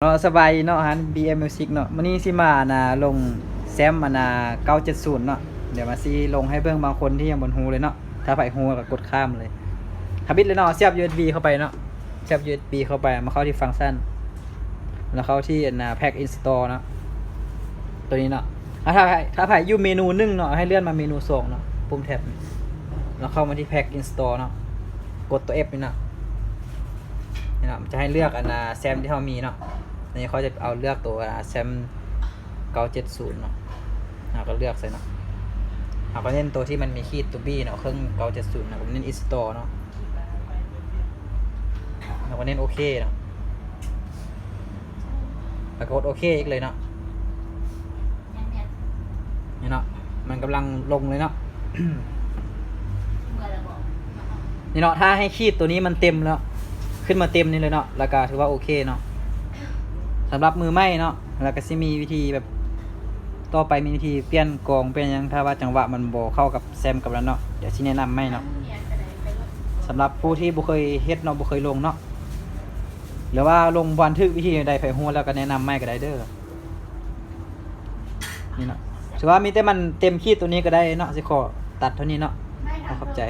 ເນາະ ສະບາຍດີເນາະ ຮ້ານ ບີເອັມ Music ເນາະ. ມື້ນີ້ຊິມາ ອັນນ່າ ລົງແຊມ ອັນນ່າ ເກົ້າເຈັດສູນເນາະ. ດຽວມາຊິລົງໃຫ້ເບິ່ງບາງຄົນທີ່ຍັງບໍ່ຮູ້ເລີຍເນາະ. ຖ້າໃຜຮູ້ກໍກົດຂ້າມເລີຍ. ທຳອິດເລີຍເນາະ ສຽບ ຢູເອັສບີ ເຂົ້າໄປເນາະ. ສຽບ ຢູເອັສບີ ເຂົ້າໄປ ມາເຂົ້າທີ່ຟັງຊັນ ແລ້ວເຂົ້າທີ່ ອັນນ່າ Pack Install ເນາະ ໂຕນີ້ເນາະ. ຖ້າໃຜ ຖ້າໃຜຢູ່ເມນູໜຶ່ງເນາະ ໃຫ້ເລື່ອນມາເມນູສອງເນາະ ປຸ່ມແທັບນີ້ ແລ້ວເຂົ້າມາທີ່ Pack Install ເນາະ. ກົດຕົວ F ນີ້ເນາະ. ນີ້ເນາະ ມັນຈະໃຫ້ເລືອກ ອັນນ່າ ແຊມທີ່ເຮົາມີເນາະ. ນີ້ຂ້ອຍຈະເອົາເລືອກຕົວ ອ່າ ແຊມ ເກົ້າເຈັດສູນເນາະ. ເຮົາກໍເລືອກໃສ່ເນາະ. ເຮົາກໍເນັ້ນຕົວທີ່ມັນມີຂີດຕົວ B ເນາະ ເຄິ່ງ ເກົ້າເຈັດສູນເນາະ. ກໍເນັ້ນ Install ເນາະ. ເຮົາກໍເນັ້ນໂອເຄເນາະ. ແລ້ວກໍກົດໂອເຄອີກເລີຍເນາະ. ນີ້ເນາະ ມັນກຳລັງລົງເລີຍເນາະ. ນີ້ເນາະ ຖ້າໃຫ້ຂີດຕົວນີ້ມັນເຕັມແລ້ວ ຂຶ້ນມາເຕັມນີ້ເລີຍເນາະ ແລ້ວກໍຖືວ່າໂອເຄເນາະ. ສຳລັບມືໃໝ່ເນາະ ແລ້ວກໍຊິມີວິທີແບບ ຕໍ່ໄປມີວິທີປ່ຽນກອງປ່ຽນຫຍັງ ຖ້າວ່າຈັງຫວະມັນບໍ່ເຂົ້າກັບແຊມກັບນັ້ນເນາະ ດຽວຊິແນະນຳໃໝ່ເນາະ. ສຳລັບຜູ້ທີ່ບໍ່ເຄີຍເຮັດເນາະ ບໍ່ເຄີຍລົງເນາະ ຫຼືວ່າລົງບໍ່ທັນຖືກວິທີໃດ ໃຜຮູ້ແລ້ວກໍແນະນຳໃໝ່ກໍໄດ້ເດີ. ນີ້ເນາະ ຖືວ່າມີແຕ່ມັນເຕັມຂີດຕົວນີ້ກໍໄດ້ເນາະ. ຊິຂໍຕັດເທົ່ານີ້ເນາະ. ຂໍຂອບໃຈ.